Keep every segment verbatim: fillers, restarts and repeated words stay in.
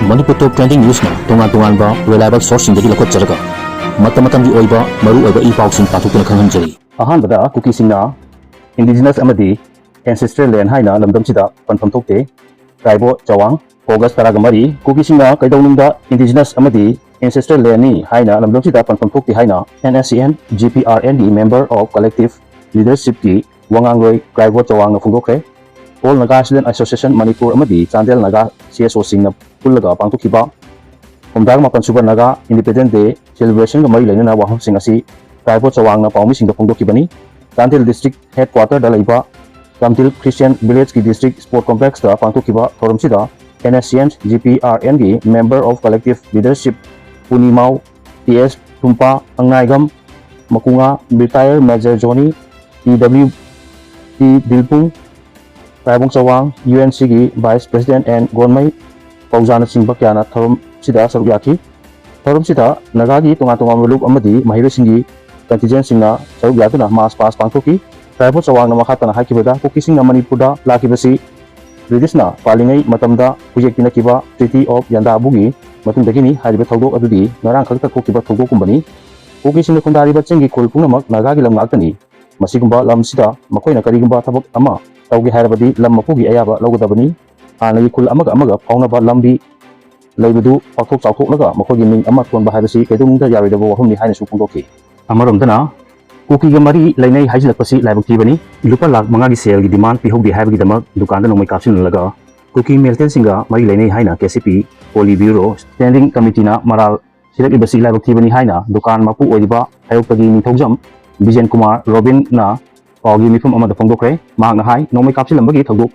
ꯃꯅꯤꯄꯨꯔ ꯇꯣꯞ trending ꯅ꯭ꯌꯨꯁꯅ ꯇꯣꯉꯥꯟ ꯇꯣꯉꯥꯟꯕ reliable ꯁꯣꯔꯁꯁꯤꯡꯗꯒꯤ ꯂꯧꯈꯠꯆꯔꯒ ꯃꯇꯝ ꯃꯇꯝꯒꯤ ꯑꯣꯏꯕ ꯃꯔꯨ ꯑꯣꯏꯕ ꯏ ꯄꯥꯎꯁꯤꯡ ꯄꯥꯊꯣꯛꯇꯨꯅ ꯈꯪꯍꯟꯖꯔꯤ꯫ ꯑꯍꯥꯟꯕꯗ ꯀꯨꯀꯤꯁꯤꯡꯅ ꯏꯟꯗꯤꯖꯤꯅꯁ ꯑꯃꯗꯤ ꯑꯦꯟꯁꯦꯁꯇ꯭ꯔꯦꯜ ꯂꯦꯟ ꯍꯥꯏꯅ ꯂꯝꯗꯝꯁꯤꯗ ꯄꯟꯐꯝ ꯊꯣꯛꯇꯦ꯫ ꯇ꯭ꯔꯥꯏꯕꯣ ꯆꯋꯥꯡ꯫ ꯑꯣꯒꯁ ꯇꯔꯥꯒ ꯃꯔꯤ, ꯀꯨꯀꯤꯁꯤꯡꯅ ꯀꯩꯗꯧꯅꯨꯡꯗ ꯏꯟꯗꯤꯖꯤꯅꯁ ꯑꯃꯗꯤ ꯑꯦꯟꯁꯦꯁꯇ꯭ꯔꯦꯜ ꯂꯦꯟꯅꯤ ꯍꯥꯏꯅ ꯂꯝꯗꯝꯁꯤꯗ ꯄꯟꯐꯝ ꯊꯣꯛꯇꯦ ꯍꯥꯏꯅ NSCN GPRNꯒꯤ Member of Collective Leadershipꯀꯤ ꯋꯥꯉꯥꯡꯂꯣꯏ ꯇ꯭ꯔꯥꯏꯕꯣ ꯆꯋꯥꯡꯅ ꯐꯣꯡꯗꯣꯛꯈ꯭ꯔꯦ꯫ All Naga Student Association Manipur ꯑꯃꯗꯤ ꯆꯥꯟꯗꯦꯜ ꯅꯥꯒꯥ CSOꯁꯤꯡꯅ ꯄꯨꯜꯂꯒ ꯄꯥꯡꯊꯣꯛꯈꯤꯕ ꯍꯨꯝꯗ꯭ꯔꯥ ꯃꯥꯄꯟ ꯁꯨꯕ ꯅꯥꯒꯥ ꯏꯟꯗꯤꯄꯦꯟꯗꯦꯟꯁ ꯗꯦ ꯁꯦꯂꯦꯕ꯭ꯔꯦꯁꯟꯒ ꯃꯔꯤ ꯂꯩꯅꯅ ꯋꯥꯐꯝꯁꯤꯡ ꯑꯁꯤ ꯇ꯭ꯔꯥꯏꯕꯣ ꯆꯋꯥꯡꯅ ꯄꯥꯎꯃꯤꯁꯤꯡꯗ ꯐꯣꯡꯗꯣꯛꯈꯤꯕꯅꯤ꯫ ꯆꯥꯟꯗꯦꯜ ꯗꯤꯁꯇ꯭ꯔꯤꯛ ꯍꯦꯗꯀ꯭ꯋꯥꯇꯔꯗ ꯂꯩꯕ ꯆꯥꯟꯗꯦꯜ ꯈ꯭ꯔꯤꯁꯇꯤꯌꯥꯟ ꯚꯤꯂꯦꯖꯀꯤ ꯗꯤꯁꯇ꯭ꯔꯤꯛ ꯁ꯭ꯄꯣꯔꯠ ꯀꯣꯝꯄ꯭ꯂꯦꯛꯁꯇ ꯄꯥꯡꯊꯣꯛꯈꯤꯕ ꯊꯧꯔꯝꯁꯤꯗ NSCN GPRNꯒꯤ Member of Collective Leadership ꯄꯨꯅꯤꯃꯥꯎ, T S Thumpa, Angaigam Makunga, retired major Johnny, T W T Dilpung, Taibang Chawang, UNCꯒꯤ Vice President ꯑꯦꯟ ꯒꯣꯟꯃꯩ ꯄꯧꯖꯥꯅꯆꯤꯡꯕ ꯀꯌꯥꯅ ꯊꯧꯔꯝꯁꯤꯗ ꯁꯔꯨꯛ ꯌꯥꯈꯤ꯫ ꯊꯧꯔꯝꯁꯤꯗ ꯅꯥꯒꯥꯒꯤ ꯇꯣꯉꯥꯟ ꯇꯣꯉꯥꯟꯕ ꯂꯨꯞ ꯑꯃꯗꯤ ꯃꯍꯩꯔꯣꯏꯁꯤꯡꯒꯤ ꯀꯟꯇꯤꯟꯖꯦꯟꯁꯤꯡꯅ ꯁꯔꯨꯛ ꯌꯥꯗꯨꯅ ꯃꯥꯔꯆ ꯄꯥꯁ ꯄꯥꯡꯊꯣꯛꯈꯤ꯫ ꯇ꯭ꯔꯥꯏꯕꯣ ꯆꯋꯥꯡꯅ ꯃꯈꯥ ꯇꯥꯅ ꯍꯥꯏꯈꯤꯕꯗ, ꯀꯨꯀꯤꯁꯤꯡꯅ ꯃꯅꯤꯄꯨꯔꯗ ꯂꯥꯛꯈꯤꯕꯁꯤ ꯕ꯭ꯔꯤꯇꯤꯁꯅ ꯄꯥꯜꯂꯤꯉꯩ ꯃꯇꯝꯗ ꯍꯨꯏꯌꯦꯛ ꯄꯤꯅꯈꯤꯕ Treaty of ꯌꯥꯟꯗꯥꯕꯨꯒꯤ ꯃꯇꯨꯡꯗꯒꯤꯅꯤ꯫ ꯍꯥꯏꯔꯤꯕ ꯊꯧꯗꯣꯛ ꯑꯗꯨꯗꯤ ꯉꯔꯥꯡ ꯈꯛꯇ ꯊꯣꯛꯈꯤꯕ ꯊꯧꯗꯣꯛꯀꯨꯝꯕꯅꯤ꯫ ꯀꯨꯀꯤꯁꯤꯡꯅ ꯈꯨꯟꯗꯥꯔꯤꯕ ꯆꯤꯡꯒꯤ ꯈꯨꯜ ꯄꯨꯝꯅꯃꯛ ꯅꯥꯒꯥꯒꯤ ꯂꯝ ꯉꯥꯛꯇꯅꯤ꯫ ꯃꯁꯤꯒꯨꯝꯕ ꯂꯝꯁꯤꯗ ꯃꯈꯣꯏꯅ ꯀꯔꯤꯒꯨꯝꯕ ꯊꯕꯛ ꯑꯃ ꯇꯧꯒꯦ ꯍꯥꯏꯔꯕꯗꯤ ꯂꯝ ꯃꯄꯨꯒꯤ ꯑꯌꯥꯕ ꯂꯧꯒꯗꯕꯅꯤ꯫ ꯍꯥꯟꯅꯒꯤ ꯈꯨꯜ ꯑꯃꯒ ꯑꯃꯒ ꯐꯥꯎꯅꯕ ꯂꯝꯕꯤ ꯂꯩꯕꯗꯨ ꯄꯥꯛꯊꯣꯛ ꯆꯥꯎꯊꯣꯛꯂꯒ ꯃꯈꯣꯏꯒꯤ ꯃꯤꯡ ꯑꯃ ꯊꯣꯟꯕ ꯍꯥꯏꯕꯁꯤ ꯀꯩꯗꯧꯅꯨꯡꯗ ꯌꯥꯔꯣꯏꯗꯕ ꯋꯥꯐꯝꯅꯤ ꯍꯥꯏꯅꯁꯨ ꯐꯣꯡꯗꯣꯛꯈꯤ꯫ ꯑꯃꯔꯣꯝꯗꯅ ꯀꯨꯀꯤꯒ ꯃꯔꯤ ꯂꯩꯅꯩ ꯍꯥꯏꯖꯤꯜꯂꯛꯄꯁꯤ ꯂꯥꯏꯕꯛ ꯊꯤꯕꯅꯤ꯫ ꯂꯨꯄꯥ ꯂꯥꯈ ꯃꯉꯥꯒꯤ ꯁꯦꯜꯒꯤ ꯗꯤꯃꯥꯟ ꯄꯤꯍꯧꯗꯦ ꯍꯥꯏꯕꯒꯤꯗꯃꯛ ꯗꯨꯀꯥꯟꯗ ꯅꯣꯡꯃꯩ ꯀꯥꯞꯁꯤꯜꯂꯒ ꯀꯨꯀꯤ ꯃꯤꯂꯤꯇꯦꯟꯁꯤꯡꯒ ꯃꯔꯤ ꯂꯩꯅꯩ ꯍꯥꯏꯅ KCP ꯄꯣꯂꯤ ꯕ꯭ꯌꯨꯔꯣ ꯁ꯭ꯇꯦꯟꯗꯤꯡ ꯀꯃꯤꯇꯤꯅ ꯃꯔꯥꯜ ꯁꯤꯔꯛꯂꯤꯕꯁꯤ ꯂꯥꯏꯕꯛ ꯊꯤꯕꯅꯤ ꯍꯥꯏꯅ ꯗꯨꯀꯥꯟ ꯃꯄꯨ ꯑꯣꯏꯔꯤꯕ ꯍꯩꯔꯣꯛꯇꯒꯤ ꯅꯤꯡꯊꯧꯖꯝ ꯕꯤꯖꯦꯟ ꯀꯨꯃꯥꯔ ꯔꯣꯕꯤꯟꯅ ꯄꯥꯎꯒꯤ ꯃꯤꯐꯝ ꯑꯃꯗ ꯐꯣꯡꯗꯣꯛꯈ꯭ꯔꯦ꯫ ꯃꯍꯥꯛꯅ ꯍꯥꯏ, ꯅꯣꯡꯃꯩ ꯀꯥꯞꯁꯤꯜꯂꯝꯕꯒꯤ ꯊꯧꯗꯣꯛ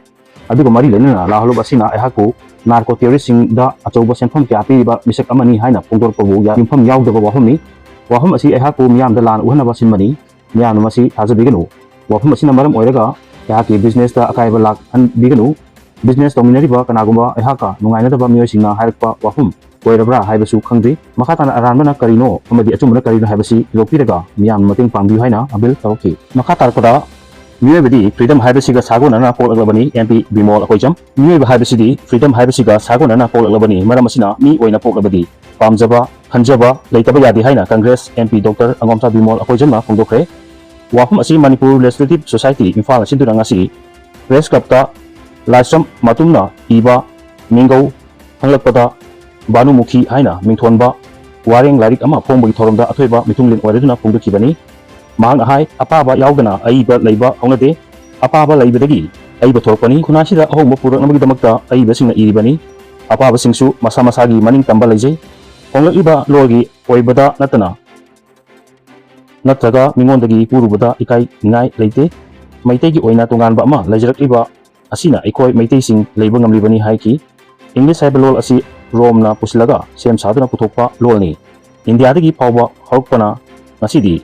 ꯑꯗꯨꯒ ꯃꯔꯤ ꯂꯩꯅꯅ ꯂꯥꯛꯍꯜꯂꯨꯕ ꯑꯁꯤꯅ ꯑꯩꯍꯥꯛꯄꯨ ꯅꯥꯔꯀꯣ ꯇꯦꯔꯣꯔꯤꯁꯁꯤꯡꯗ ꯑꯆꯧꯕ ꯁꯦꯟꯐꯝ ꯀꯌꯥ ꯄꯤꯔꯤꯕ ꯃꯤꯁꯛ ꯑꯃꯅꯤ ꯍꯥꯏꯅ ꯐꯣꯡꯗꯣꯔꯛꯄꯕꯨ ꯌꯥ-, ꯌꯨꯝꯐꯝ ꯌꯥꯎꯗꯕ ꯋꯥꯐꯝꯅꯤ꯫ ꯋꯥꯐꯝ ꯑꯁꯤ ꯑꯩꯍꯥꯛꯄꯨ ꯃꯤꯌꯥꯝꯗ ꯂꯥꯟ ꯎꯍꯟꯅꯕ ꯁꯤꯟꯕꯅꯤ꯫ ꯃꯤꯌꯥꯝꯅ ꯃꯁꯤ ꯊꯥꯖꯕꯤꯒꯅꯨ꯫ ꯋꯥꯐꯝ ꯑꯁꯤꯅ ꯃꯔꯝ ꯑꯣꯏꯔꯒ ꯑꯩꯍꯥꯛꯀꯤ ꯕꯤꯖꯤꯅꯦꯁꯇ ꯑꯀꯥꯏꯕ ꯂꯥꯛꯍꯟꯕꯤꯒꯅꯨ꯫ ꯕꯤꯖꯤꯅꯦꯁ ꯇꯧꯃꯤꯟꯅꯔꯤꯕ ꯀꯅꯥꯒꯨꯝꯕ ꯑꯩꯍꯥꯛꯀ ꯅꯨꯡꯉꯥꯏꯅꯗꯕ ꯃꯤꯑꯣꯏꯁꯤꯡꯅ ꯍꯥꯏꯔꯛꯄ ꯋꯥꯐꯝ ꯑꯣꯏꯔꯕ꯭ꯔꯥ ꯍꯥꯏꯕꯁꯨ ꯈꯪꯗ꯭ꯔꯤ꯫ ꯃꯈꯥ ꯇꯥꯅ ꯑꯔꯥꯟꯕꯅ ꯀꯔꯤꯅꯣ ꯑꯃꯗꯤ ꯑꯆꯨꯝꯕꯅ ꯀꯔꯤꯅꯣ ꯍꯥꯏꯕꯁꯤ ꯊꯤꯗꯣꯛꯄꯤꯔꯒ ꯃꯤꯌꯥꯝꯅ ꯃꯇꯦꯡ ꯄꯥꯡꯕꯤꯌꯨ ꯍꯥꯏꯅ ꯑꯄꯤꯜ ꯇꯧꯔꯛꯈꯤ꯫ ꯃꯈꯥ ꯇꯥꯔꯛꯄꯗ ꯃꯤꯑꯣꯏꯕꯗꯤ freedom ꯍꯥꯏꯕꯁꯤꯒ ꯁꯥꯒꯣꯟꯅꯅ ꯄꯣꯛꯂꯛꯂꯕꯅꯤ꯫ M P Bimol ꯑꯩꯈꯣꯏꯖꯝ꯫ ꯃꯤꯑꯣꯏꯕ ꯍꯥꯏꯕꯁꯤꯗꯤ freedom ꯍꯥꯏꯕꯁꯤꯒ ꯁꯥꯒꯣꯟꯅꯅ ꯄꯣꯛꯂꯛꯂꯕꯅꯤ꯫ ꯃꯔꯝ ꯑꯁꯤꯅ ꯃꯤ ꯑꯣꯏꯅ ꯄꯣꯛꯂꯕꯗꯤ ꯄꯥꯝꯖꯕ, ꯈꯟꯖꯕ ꯂꯩꯇꯕ ꯌꯥꯗꯦ ꯍꯥꯏꯅ Congress M P doctor ꯑꯉꯣꯝꯊꯥ Bimol ꯑꯩꯈꯣꯏꯖꯝꯅ ꯐꯣꯡꯗꯣꯛꯈ꯭ꯔꯦ꯫ ꯋꯥꯐꯝ ꯑꯁꯤ ꯃꯅꯤꯄꯨꯔ Legislative Society ꯏꯝꯐꯥꯜꯅ ꯁꯤꯟꯗꯨꯅ ꯉꯁꯤ Press Clubꯇ ꯂꯥꯏꯁ꯭ꯔꯝ ꯃꯇꯨꯝꯅ ꯏꯕ ꯃꯤꯡꯒꯧ ꯐꯪꯂꯛꯄꯗ ꯚꯥꯅꯨꯃꯨꯈꯤ ꯍꯥꯏꯅ ꯃꯤꯡꯊꯣꯟꯕ ꯋꯥꯔꯦꯡ ꯂꯥꯏꯔꯤꯛ ꯑꯃ ꯐꯣꯡꯕꯒꯤ ꯊꯧꯔꯝꯗ ꯑꯊꯣꯏꯕ ꯃꯤꯊꯨꯡꯂꯦꯟ ꯑꯣꯏꯔꯗꯨꯅ ꯐꯣꯡꯗꯣꯛꯈꯤꯕꯅꯤ꯫ ꯃꯍꯥꯛꯅ ꯍꯥꯏ, ꯑꯄꯥꯕ ꯌꯥꯎꯗꯅ ꯑꯏꯕ ꯂꯩꯕ ꯍꯧꯅꯗꯦ꯫ ꯑꯄꯥꯕ ꯂꯩꯕꯗꯒꯤ ꯑꯏꯕ ꯊꯣꯔꯛꯄꯅꯤ꯫ ꯈꯨꯟꯅꯥꯏꯁꯤꯗ ꯑꯍꯣꯡꯕ ꯄꯨꯔꯛꯅꯕꯒꯤꯗꯃꯛꯇ ꯑꯏꯕꯁꯤꯡꯅ ꯏꯔꯤꯕꯅꯤ꯫ ꯑꯄꯥꯕꯁꯤꯡꯁꯨ ꯃꯁꯥ ꯃꯁꯥꯒꯤ ꯃꯅꯤꯡ ꯇꯝꯕ ꯂꯩꯖꯩ꯫ ꯍꯣꯡꯂꯛꯂꯤꯕ ꯂꯣꯜꯒꯤ ꯑꯣꯏꯕꯗ ꯅꯠꯇꯅ ꯅꯠꯇ꯭ꯔꯒ ꯃꯤꯉꯣꯟꯗꯒꯤ ꯄꯨꯔꯨꯕꯗ ꯏꯀꯥꯏꯅꯤꯡꯉꯥꯏ ꯂꯩꯇꯦ꯫ ꯃꯩꯇꯩꯒꯤ ꯑꯣꯏꯅ ꯇꯣꯉꯥꯟꯕ ꯑꯃ ꯂꯩꯖꯔꯛꯂꯤꯕ ꯑꯁꯤꯅ ꯑꯩꯈꯣꯏ ꯃꯩꯇꯩꯁꯤꯡ ꯂꯩꯕ ꯉꯝꯂꯤꯕꯅꯤ ꯍꯥꯏꯈꯤ꯫ ꯏꯪꯂꯤꯁ ꯍꯥꯏꯕ ꯂꯣꯜ ꯑꯁꯤ ꯔꯣꯝꯅ ꯄꯨꯁꯤꯜꯂꯒ ꯁꯦꯝ ꯁꯥꯗꯨꯅ ꯄꯨꯊꯣꯛꯄ ꯂꯣꯜꯅꯤ꯫ ꯏꯟꯗꯤꯌꯥꯗꯒꯤ ꯐꯥꯎꯕ ꯍꯧꯔꯛꯄꯅ ꯉꯁꯤꯗꯤ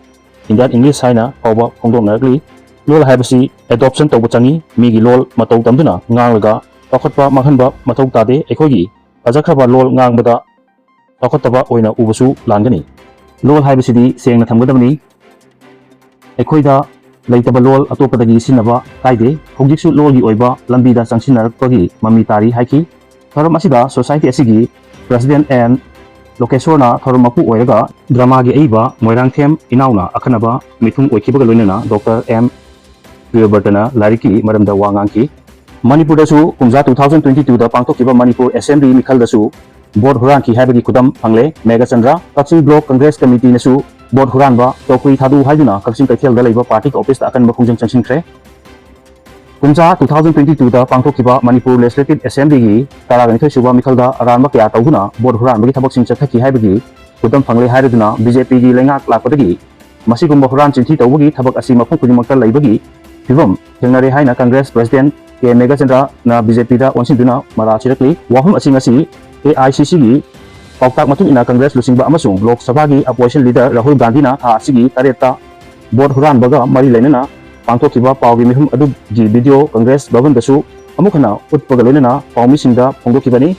Indian English ꯍꯥꯏꯅ ꯐꯥꯎꯕ ꯐꯣꯡꯗꯣꯛꯅꯔꯛꯂꯤ꯫ ꯂꯣꯜ ꯍꯥꯏꯕꯁꯤ adoption ꯇꯧꯕ ꯆꯪꯏ꯫ ꯃꯤꯒꯤ ꯂꯣꯜ ꯃꯇꯧ ꯇꯝꯗꯨꯅ ꯉꯥꯡꯂꯒ ꯆꯥꯎꯈꯠꯄ ꯃꯥꯡꯍꯟꯕ ꯃꯊꯧ ꯇꯥꯗꯦ꯫ ꯑꯩꯈꯣꯏꯒꯤ ꯐꯖꯈ꯭ꯔꯕ ꯂꯣꯜ ꯉꯥꯡꯕꯗ ꯆꯥꯎꯈꯠꯇꯕ ꯑꯣꯏꯅ ꯎꯕꯁꯨ ꯂꯥꯟꯒꯅꯤ꯫ ꯂꯣꯜ ꯍꯥꯏꯕꯁꯤꯗꯤ ꯁꯦꯡꯅ ꯊꯝꯒꯗꯕꯅꯤ꯫ ꯑꯩꯈꯣꯏꯗ ꯂꯩꯇꯕ ꯂꯣꯜ ꯑꯇꯣꯞꯄꯗꯒꯤ ꯁꯤꯖꯤꯟꯅꯕ ꯀꯥꯏꯗꯦ꯫ ꯍꯧꯖꯤꯛꯁꯨ ꯂꯣꯜꯒꯤ ꯑꯣꯏꯕ ꯂꯝꯕꯤꯗ ꯆꯪꯁꯤꯟꯅꯔꯛꯄꯒꯤ ꯃꯃꯤ ꯇꯥꯔꯤ ꯍꯥꯏꯈꯤ꯫ ꯊꯧꯔꯝ ꯑꯁꯤꯗ society ꯑꯁꯤꯒꯤ President N ꯂꯣꯀꯦꯁꯣꯔꯅ ꯊꯧꯔꯝ ꯃꯄꯨ ꯑꯣꯏꯔꯒ dramaꯒꯤ ꯑꯏꯕ ꯃꯣꯏꯔꯥꯡꯊꯦꯝ ꯏꯅꯥꯎꯅ ꯑꯈꯟꯅꯕ ꯃꯤꯊꯨꯡ ꯑꯣꯏꯈꯤꯕꯒ ꯂꯣꯏꯅꯅ ꯗꯣꯛꯇꯔ ꯑꯦꯝ ꯄ꯭ꯔꯤꯌꯕ꯭ꯔꯇꯅ ꯂꯥꯏꯔꯤꯛꯀꯤ ꯃꯔꯝꯗ ꯋꯥ ꯉꯥꯡꯈꯤ꯫ ꯃꯅꯤꯄꯨꯔꯗꯁꯨ ꯀꯨꯝꯖꯥ two thousand twenty twoꯗ ꯄꯥꯡꯊꯣꯛꯈꯤꯕ ꯃꯅꯤꯄꯨꯔ Assembly ꯃꯤꯈꯜꯗꯁꯨ vote ꯍꯨꯔꯥꯟꯈꯤ ꯍꯥꯏꯕꯒꯤ ꯈꯨꯗꯝ ꯐꯪꯂꯦ꯫ ꯃꯦꯘꯆꯟꯗ꯭ꯔ, ꯀꯛꯆꯤꯡ Block Congress Committeeꯅꯁꯨ vote ꯍꯨꯔꯥꯟꯕ, ꯆꯧꯀ꯭ꯔꯤ ꯊꯥꯗꯣꯛꯎ ꯍꯥꯏꯗꯨꯅ ꯀꯛꯆꯤꯡ ꯀꯩꯊꯦꯜꯗ ꯂꯩꯕ partyꯒꯤ officeꯇ ꯑꯀꯟꯕ ꯈꯣꯡꯖꯪ ꯆꯪꯁꯤꯟꯈ꯭ꯔꯦ꯫ ꯀꯨꯝꯖꯥ two thousand twenty twoꯗ ꯄꯥꯡꯊꯣꯛꯈꯤꯕ ꯃꯅꯤꯄꯨꯔ Legislative Assemblyꯒꯤ ꯇꯔꯥꯒ ꯅꯤꯊꯣꯏ ꯁꯨꯕ ꯃꯤꯈꯜꯗ ꯑꯔꯥꯟꯕ ꯀꯌꯥ ꯇꯧꯗꯨꯅ vote ꯍꯨꯔꯥꯟꯕꯒꯤ ꯊꯕꯛꯁꯤꯡ ꯆꯠꯊꯈꯤ ꯍꯥꯏꯕꯒꯤ ꯈꯨꯗꯝ ꯐꯪꯂꯦ ꯍꯥꯏꯔꯗꯨꯅ BJPꯒꯤ ꯂꯩꯉꯥꯛ ꯂꯥꯛꯄꯗꯒꯤ ꯃꯁꯤꯒꯨꯝꯕ ꯍꯨꯔꯥꯟ ꯆꯤꯟꯊꯤ ꯇꯧꯕꯒꯤ ꯊꯕꯛ ꯑꯁꯤ ꯃꯐꯝ ꯈꯨꯗꯤꯡꯃꯛꯇ ꯂꯩꯕꯒꯤ ꯐꯤꯕꯝ ꯊꯦꯡꯅꯔꯦ ꯍꯥꯏꯅ Congress President ꯀꯦ ꯃꯦꯘꯆꯟꯗ꯭ꯔꯅ BJPꯗ ꯑꯣꯟꯁꯤꯟꯗꯨꯅ ꯃꯔꯥꯜ ꯁꯤꯔꯛꯂꯤ꯫ ꯋꯥꯐꯝ ꯑꯁꯤꯡ ꯑꯁꯤ AICCꯒꯤ ꯄꯥꯎꯇꯥꯛ ꯃꯇꯨꯡ ꯏꯟꯅ Congress ꯂꯨꯆꯤꯡꯕ ꯑꯃꯁꯨꯡ ꯂꯣꯛ ꯁꯚꯥꯒꯤ opposition leader ꯔꯥꯍꯨꯜ ꯒꯥꯟꯙꯤꯅ ꯊꯥ ꯑꯁꯤꯒꯤ ꯇꯔꯦꯠꯇ vote ꯍꯨꯔꯥꯟꯕꯒ ꯃꯔꯤ ꯂꯩꯅꯅ ꯄꯥꯡꯊꯣꯛꯈꯤꯕ ꯄꯥꯎꯒꯤ ꯃꯤꯐꯝ ꯑꯗꯨꯒꯤ video Congress ꯚꯕꯟꯗꯁꯨ ꯑꯃꯨꯛ ꯍꯟꯅ ꯎꯠꯄꯒ ꯂꯣꯏꯅꯅ ꯄꯥꯎꯃꯤꯁꯤꯡꯗ ꯐꯣꯡꯗꯣꯛꯈꯤꯕꯅꯤ꯫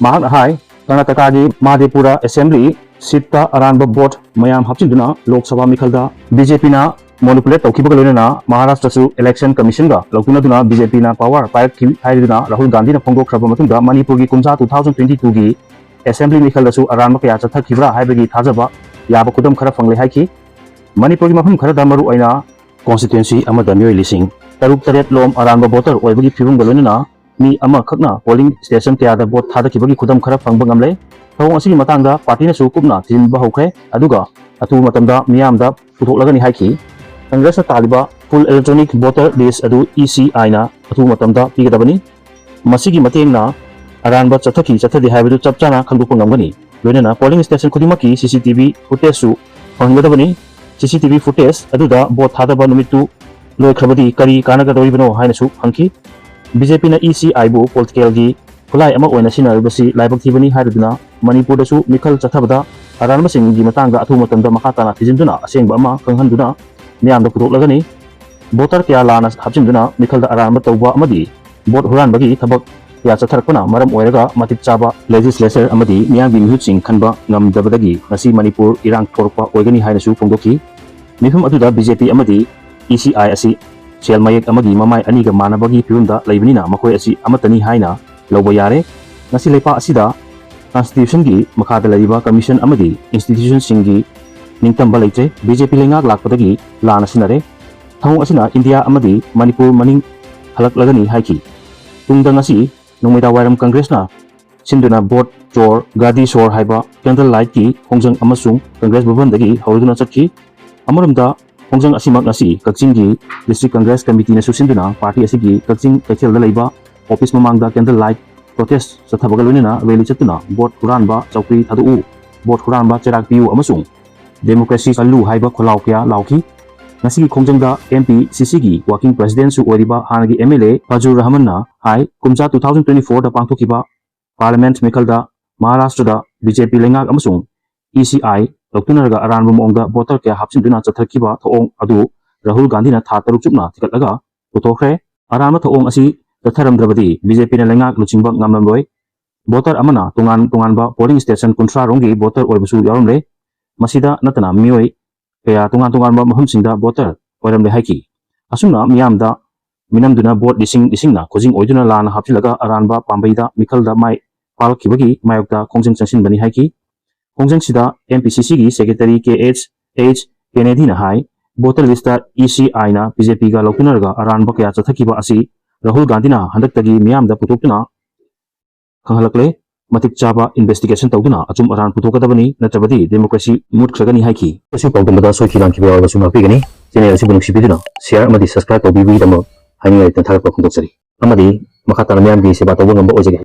ꯃꯍꯥꯛꯅ ꯍꯥꯏ, ꯀꯔꯅꯥꯇꯀꯥꯒꯤ ꯃꯥꯙꯦꯄꯨꯔ Assembly seatꯇ ꯑꯔꯥꯟꯕ vote ꯃꯌꯥꯝ ꯍꯥꯞꯆꯤꯟꯗꯨꯅ ꯂꯣꯛ ꯁꯚꯥ ꯃꯤꯈꯜꯗ BJPꯅ ꯃꯣꯅꯤꯄꯨꯂꯦꯠ ꯇꯧꯈꯤꯕꯒ ꯂꯣꯏꯅꯅ ꯃꯍꯥꯔꯥꯁꯇ꯭ꯔꯁꯨ ꯏꯂꯦꯛꯁꯟ ꯀꯃꯤꯁꯟꯒ ꯂꯧꯇꯨꯅꯗꯨꯅ ꯕꯤ ꯖꯦ ꯄꯤꯅ ꯄꯥꯋꯔ ꯄꯥꯏꯔꯛꯈꯤ ꯍꯥꯏꯗꯨꯅ ꯔꯥꯍꯨꯜ ꯒꯥꯟꯙꯤꯅ ꯐꯣꯡꯗꯣꯛꯈ꯭ꯔꯕ ꯃꯇꯨꯡꯗ ꯃꯅꯤꯄꯨꯔꯒꯤ ꯀꯨꯝꯖꯥ ꯇꯨ ꯊꯥꯎꯖꯟ ꯇ꯭ꯋꯦꯟꯇꯤ ꯇꯨꯒꯤ ꯑꯦꯁꯦꯝꯕ꯭ꯂꯤ ꯃꯤꯈꯜꯗꯁꯨ ꯑꯔꯥꯟꯕ ꯀꯌꯥ ꯆꯠꯊꯈꯤꯕ꯭ꯔꯥ ꯍꯥꯏꯕꯒꯤ ꯊꯥꯖꯕ ꯌꯥꯕ ꯈꯨꯗꯝ ꯈꯔ ꯐꯪꯂꯦ ꯍꯥꯏꯈꯤ꯫ ꯃꯅꯤꯄꯨꯔꯒꯤ ꯃꯐꯝ ꯈꯔꯗ ꯃꯔꯨ ꯑꯣꯏꯅ ꯀꯣꯟꯁꯇꯤꯇ꯭ꯋꯦꯟꯁꯤ ꯑꯃꯗ ꯃꯤꯑꯣꯏ ꯂꯤꯁꯤꯡ ꯇꯔꯨꯛ ꯇꯔꯦꯠ ꯂꯣꯝ ꯑꯔꯥꯟꯕ ꯚꯣꯇꯔ ꯑꯣꯏꯕꯒꯤ ꯐꯤꯕꯝꯒ ꯂꯣꯏꯅꯅ ꯃꯤ ꯑꯃꯈꯛꯅ ꯄꯣꯂꯤꯡ ꯁ꯭ꯇꯦꯁꯟ ꯀꯌꯥꯗ ꯚꯣꯠ ꯊꯥꯗꯈꯤꯕꯒꯤ ꯈꯨꯗꯝ ꯈꯔ ꯐꯪꯕ ꯉꯝꯂꯦ꯫ ꯊꯧꯑꯣꯡ ꯑꯁꯤꯒꯤ ꯃꯇꯥꯡꯗ ꯄꯥꯔꯇꯤꯅꯁꯨ ꯀꯨꯞꯅ ꯊꯤꯖꯤꯟꯕ ꯍꯧꯈ꯭ꯔꯦ, ꯑꯗꯨꯒ ꯑꯊꯨꯕ ꯃꯇꯝꯗ ꯃꯤꯌꯥꯝꯗ ꯄꯨꯊꯣꯛꯂꯒꯅꯤ ꯍꯥꯏꯈꯤ꯫ ꯀꯪꯒ꯭ꯔꯦꯁꯅ ꯇꯥꯜꯂꯤꯕ ꯐꯨꯜ ꯏꯂꯦꯛꯇ꯭ꯔꯣꯅꯤꯛ ꯚꯣꯇꯔ ꯂꯤꯁ ꯑꯗꯨ ꯏ ꯁꯤ ꯑꯥꯏꯅ ꯑꯊꯨꯕ ꯃꯇꯝꯗ ꯄꯤꯒꯗꯕꯅꯤ꯫ ꯃꯁꯤꯒꯤ ꯃꯇꯦꯡꯅ ꯑꯔꯥꯟꯕ ꯆꯠꯊꯈꯤ ꯆꯠꯊꯗꯦ ꯍꯥꯏꯕꯗꯨ ꯆꯞ ꯆꯥꯅ ꯈꯪꯗꯣꯛꯄ ꯉꯝꯒꯅꯤ꯫ ꯂꯣꯏꯅꯅ ꯄꯣꯂꯤꯡ ꯁ꯭ꯇꯦꯁꯟ ꯈꯨꯗꯤꯡꯃꯛꯀꯤ ꯁꯤ ꯁꯤ ꯇꯤ ꯚꯤ ꯐꯨꯇꯦꯖꯁꯨ ꯐꯪꯍꯟꯒꯗꯕꯅꯤ꯫ ꯁꯤ ꯁꯤ ꯇꯤ ꯚꯤ ꯐꯨꯇꯦꯖ ꯑꯗꯨꯗ ꯚꯣꯠ ꯊꯥꯗꯕ ꯅꯨꯃꯤꯠꯇꯨ ꯂꯣꯏꯈ꯭ꯔꯕꯗꯤ ꯀꯔꯤ ꯀꯥꯟꯅꯒꯗꯧꯔꯤꯕꯅꯣ ꯍꯥꯏꯅꯁꯨ ꯍꯪꯈꯤ꯫ ꯕꯤ ꯖꯦ ꯄꯤꯅ ꯏ ꯁꯤ ꯑꯥꯏꯕꯨ ꯄꯣꯂꯤꯇꯤꯀꯦꯜꯒꯤ ꯈꯨꯠꯂꯥꯏ ꯑꯃ ꯑꯣꯏꯅ ꯁꯤꯖꯤꯟꯅꯔꯤꯕꯁꯤ ꯂꯥꯏꯕꯛ ꯊꯤꯕꯅꯤ ꯍꯥꯏꯔꯗꯨꯅ ꯃꯅꯤꯄꯨꯔꯗꯁꯨ ꯃꯤꯈꯜ ꯆꯠꯊꯕꯗ ꯑꯔꯥꯟꯕꯁꯤꯡꯒꯤ ꯃꯇꯥꯡꯗ ꯑꯊꯨꯕ ꯃꯇꯝꯗ ꯃꯈꯥ ꯇꯥꯅ ꯊꯤꯖꯤꯟꯗꯨꯅ ꯑꯁꯦꯡꯕ ꯑꯃ ꯈꯪꯍꯟꯗꯨꯅ ꯃꯤꯌꯥꯝꯗ ꯄꯨꯊꯣꯛꯂꯒꯅꯤ꯫ ꯚꯣꯇꯔ ꯀꯌꯥ ꯂꯥꯟꯅ ꯍꯥꯞꯆꯤꯟꯗꯨꯅ ꯃꯤꯈꯜꯗ ꯑꯔꯥꯟꯕ ꯇꯧꯕ ꯑꯃꯗꯤ ꯚꯣꯠ ꯍꯨꯔꯥꯟꯕꯒꯤ ꯊꯕꯛ ꯀꯌꯥ ꯆꯠꯊꯔꯛꯄꯅ ꯃꯔꯝ ꯑꯣꯏꯔꯒ ꯃꯇꯤꯛ ꯆꯥꯕ ꯂꯦꯖꯤꯁꯂꯦꯆꯔ ꯑꯃꯗꯤ ꯃꯤꯌꯥꯝꯒꯤ ꯃꯤꯍꯨꯠꯁꯤꯡ ꯈꯟꯕ ꯉꯝꯗꯕꯗꯒꯤ ꯉꯁꯤ ꯃꯅꯤꯄꯨꯔ ꯏꯔꯥꯡ ꯊꯣꯔꯛꯄ ꯑꯣꯏꯒꯅꯤ ꯍꯥꯏꯅꯁꯨ ꯐꯣꯡꯗꯣꯛꯈꯤ꯫ ꯃꯤꯐꯝ ꯑꯗꯨꯗ ꯕꯤ ꯖꯦ ꯄꯤ ꯑꯃꯗꯤ ꯏ ꯁꯤ ꯑꯥꯏ ꯑꯁꯤ ꯁꯦꯜ ꯃꯌꯦꯛ ꯑꯃꯒꯤ ꯃꯃꯥꯏ ꯑꯅꯤꯒ ꯃꯥꯟꯅꯕꯒꯤ ꯐꯤꯕꯝꯗ ꯂꯩꯕꯅꯤꯅ ꯃꯈꯣꯏ ꯑꯁꯤ ꯑꯃꯠꯇꯅꯤ ꯍꯥꯏꯅ ꯂꯧꯕ ꯌꯥꯔꯦ꯫ ꯉꯁꯤ ꯂꯩꯄꯥꯛ ꯑꯁꯤꯗ ꯀꯟꯁꯇꯤꯇ꯭ꯌꯨꯁꯟꯒꯤ ꯃꯈꯥꯗ ꯂꯩꯔꯤꯕ ꯀꯃꯤꯁꯟ ꯑꯃꯗꯤ ꯏꯟꯁꯇꯤꯇ꯭ꯌꯨꯁꯟꯁꯤꯡꯒꯤ ꯅꯤꯡꯇꯝꯕ ꯂꯩꯇ꯭ꯔꯦ꯫ ꯕꯤ ꯖꯦ ꯄꯤ ꯂꯩꯉꯥꯛ ꯂꯥꯛꯄꯗꯒꯤ ꯂꯥꯟꯅ ꯁꯤꯟꯅꯔꯦ꯫ ꯊꯧꯑꯣꯡ ꯑꯁꯤꯅ ꯏꯟꯗꯤꯌꯥ ꯑꯃꯗꯤ ꯃꯅꯤꯄꯨꯔ ꯃꯅꯤꯡ ꯍꯜꯂꯛꯂꯒꯅꯤ ꯍꯥꯏꯈꯤ꯫ ꯇꯨꯡꯗ ꯉꯁꯤ ꯅꯨꯃꯤꯗꯥꯡ ꯋꯥꯏꯔꯝ ꯀꯪꯒ꯭ꯔꯦꯁꯅ ꯁꯤꯟꯗꯨꯅ ꯚꯣꯠ ꯆꯣꯔ, ꯒꯥꯗꯤ ꯁꯣꯔ ꯍꯥꯏꯕ ꯀꯦꯟꯗꯜ ꯂꯥꯏꯠꯀꯤ ꯈꯣꯡꯖꯪ ꯑꯃꯁꯨꯡ ꯀꯪꯒ꯭ꯔꯦꯁ ꯚꯕꯟꯗꯒꯤ ꯍꯧꯔꯗꯨꯅ ꯆꯠꯈꯤ꯫ ꯑꯃꯔꯣꯝꯗ ꯈꯣꯡꯖꯪ ꯑꯁꯤꯃꯛ ꯉꯁꯤ ꯀꯛꯆꯤꯡꯒꯤ ꯗꯤꯁꯇ꯭ꯔꯤꯛ ꯀꯪꯒ꯭ꯔꯦꯁ ꯀꯃꯤꯇꯤꯅꯁꯨ ꯁꯤꯟꯗꯨꯅ ꯄꯥꯔꯇꯤ ꯑꯁꯤꯒꯤ ꯀꯛꯆꯤꯡ ꯀꯩꯊꯦꯜꯗ ꯂꯩꯕ ꯑꯣꯐꯤꯁ ꯃꯃꯥꯡꯗ ꯀꯦꯟꯗꯜ ꯂꯥꯏꯠ ꯄ꯭ꯔꯣꯇꯦꯁ ꯆꯠꯊꯕꯒ ꯂꯣꯏꯅꯅ ꯔꯦꯂꯤ ꯆꯠꯇꯨꯅ ꯚꯣꯠ ꯍꯨꯔꯥꯟꯕ ꯆꯧꯀ꯭ꯔꯤ ꯊꯥꯗꯣꯛꯎ, ꯚꯣꯠ ꯍꯨꯔꯥꯟꯕ ꯆꯩꯔꯥꯛ ꯄꯤꯌꯨ ꯑꯃꯁꯨꯡ ꯗꯦꯃꯣꯀ꯭ꯔꯦꯁꯤ ꯀꯜꯂꯨ ꯍꯥꯏꯕ ꯈꯣꯜꯂꯥꯎ ꯀꯌꯥ ꯂꯥꯎꯈꯤ꯫ ꯉꯁꯤꯒꯤ ꯈꯣꯡꯖꯪꯗ ꯑꯦꯝ ꯄꯤ ꯁꯤ ꯁꯤꯒꯤ ꯋꯥꯔꯀꯤꯡ ꯄ꯭ꯔꯦꯁꯤꯗꯦꯟꯠꯁꯨ ꯑꯣꯏꯔꯤꯕ ꯍꯥꯟꯅꯒꯤ ꯑꯦꯝ ꯑꯦꯜ ꯑꯦ ꯐꯖꯨꯔ ꯔꯍꯃꯟꯅ ꯍꯥꯏ, ꯀꯨꯝꯖꯥ ꯇꯨ ꯊꯥꯎꯖꯟ ꯇ꯭ꯋꯦꯟꯇꯤ ꯐꯣꯔꯗ ꯄꯥꯡꯊꯣꯛꯈꯤꯕ ꯄꯥꯔꯂꯤꯌꯥꯃꯦꯟꯠ ꯃꯤꯈꯜꯗ ꯃꯍꯥꯔꯥꯁꯇ꯭ꯔꯗ ꯕꯤ ꯖꯦ ꯄꯤ ꯂꯩꯉꯥꯛ ꯑꯃꯁꯨꯡ ꯏ ꯁꯤ ꯑꯥꯏ ꯂꯧꯊꯣꯛꯅꯔꯒ ꯑꯔꯥꯟꯕ ꯃꯑꯣꯡꯗ ꯚꯣꯇꯔ ꯀꯌꯥ ꯍꯥꯞꯆꯤꯟꯗꯨꯅ ꯆꯠꯊꯈꯤꯕ ꯊꯧꯑꯣꯡ ꯑꯗꯨ ꯔꯥꯍꯨꯜ ꯒꯥꯟꯙꯤꯅ ꯊꯥ ꯇꯔꯨꯛ ꯆꯨꯞꯅ ꯊꯤꯒꯠꯂꯒ ꯄꯨꯊꯣꯛꯈ꯭ꯔꯦ꯫ ꯑꯔꯥꯟꯕ ꯊꯧꯑꯣꯡ ꯑꯁꯤ ꯆꯠꯊꯔꯝꯗ꯭ꯔꯕꯗꯤ ꯕꯤ ꯖꯦ ꯄꯤꯅ ꯂꯩꯉꯥꯛ ꯂꯨꯆꯤꯡꯕ ꯉꯝꯂꯝꯂꯣꯏ꯫ ꯚꯣꯇꯔ ꯑꯃꯅ ꯇꯣꯉꯥꯟ ꯇꯣꯉꯥꯟꯕ ꯄꯣꯂꯤꯡ ꯁ꯭ꯇꯦꯁꯟ ꯀꯨꯟꯊ꯭ꯔꯥ ꯔꯣꯝꯒꯤ ꯚꯣꯇꯔ ꯑꯣꯏꯕꯁꯨ ꯌꯥꯎꯔꯝꯂꯦ꯫ ꯃꯁꯤꯗ ꯅꯠꯇꯅ ꯃꯤꯑꯣꯏ ꯀꯌꯥ ꯇꯣꯉꯥꯟ ꯇꯣꯉꯥꯟꯕ ꯃꯐꯝꯁꯤꯡꯗ ꯚꯣꯇꯔ ꯑꯣꯏꯔꯝꯂꯦ ꯍꯥꯏꯈꯤ꯫ ꯑꯁꯨꯝꯅ ꯃꯤꯌꯥꯝꯗ ꯃꯤꯅꯝꯗꯨꯅ ꯚꯣꯠ ꯂꯤꯁꯤꯡ ꯂꯤꯁꯤꯡꯅ ꯈꯨꯖꯤꯡ ꯑꯣꯏꯗꯨꯅ ꯂꯥꯟꯅ ꯍꯥꯞꯆꯤꯜꯂꯒ ꯑꯔꯥꯟꯕ ꯄꯥꯝꯕꯩꯗ ꯃꯤꯈꯜꯗ ꯃꯥꯏ ꯄꯥꯛꯂꯛꯈꯤꯕꯒꯤ ꯃꯥꯌꯣꯛꯇ ꯈꯣꯡꯖꯪ ꯆꯪꯁꯤꯟꯕꯅꯤ ꯍꯥꯏꯈꯤ꯫ ꯈꯣꯡꯖꯪꯁꯤꯗ ꯑꯦꯝ ꯄꯤ ꯁꯤ ꯁꯤꯒꯤ ꯁꯦꯀ꯭ꯔꯦꯇꯔꯤ ꯀꯦ ꯑꯩꯆ ꯑꯩꯆ ꯀꯦꯅꯦꯗꯤꯅ ꯍꯥꯏ, ꯚꯣꯇꯔ ꯂꯤꯁꯇ ꯏ ꯁꯤ ꯑꯥꯏꯅ ꯕꯤ ꯖꯦ ꯄꯤꯒ ꯂꯧꯊꯣꯛꯅꯔꯒ ꯑꯔꯥꯟꯕ ꯀꯌꯥ ꯆꯠꯊꯈꯤꯕ ꯑꯁꯤ ꯔꯥꯍꯨꯜ ꯒꯥꯟꯙꯤꯅ ꯍꯟꯗꯛꯇꯒꯤ ꯃꯤꯌꯥꯝꯗ ꯄꯨꯊꯣꯛꯇꯨꯅ ꯈꯪꯍꯜꯂꯛꯂꯦ꯫ ꯃꯇꯤꯛ ꯆꯥꯕ ꯏꯟꯚꯦꯁꯇꯤꯒꯦꯁꯟ ꯇꯧꯗꯨꯅ ꯑꯆꯨꯝ ꯑꯔꯥꯟ ꯄꯨꯊꯣꯛꯀꯗꯕꯅꯤ, ꯅꯠꯇ꯭ꯔꯕꯗꯤ ꯗꯦꯃꯣꯀ꯭ꯔꯦꯁꯤ ꯃꯨꯠꯈ꯭ꯔꯒꯅꯤ ꯍꯥꯏꯈꯤ꯫ ꯑꯁꯤ ꯄꯥꯎꯗꯝꯕꯗ ꯁꯣꯏꯈꯤ ꯂꯥꯟꯈꯤꯕ ꯌꯥꯎꯔꯕꯁꯨ ꯉꯥꯛꯄꯤꯒꯅꯤ꯫ ꯆꯦꯅꯦꯜ ꯑꯁꯤꯕꯨ ꯅꯨꯡꯁꯤꯕꯤꯗꯨꯅ ꯁꯤꯌꯥꯔ ꯑꯃꯗꯤ ꯁꯕꯁꯀ꯭ꯔꯥꯏꯕ ꯇꯧꯕꯤꯕꯒꯤꯗꯃꯛ ꯍꯥꯏꯅꯤꯡꯉꯥꯏ ꯂꯩꯇꯅ ꯊꯥꯒꯠꯄ ꯐꯣꯡꯗꯣꯛꯆꯔꯤ꯫ ꯑꯃꯗꯤ ꯃꯈꯥ ꯇꯥꯅ ꯃꯤꯌꯥꯝꯒꯤ ꯁꯦꯕꯥ ꯇꯧꯕ ꯉꯝꯕ ꯑꯣꯏꯖꯒꯦ꯫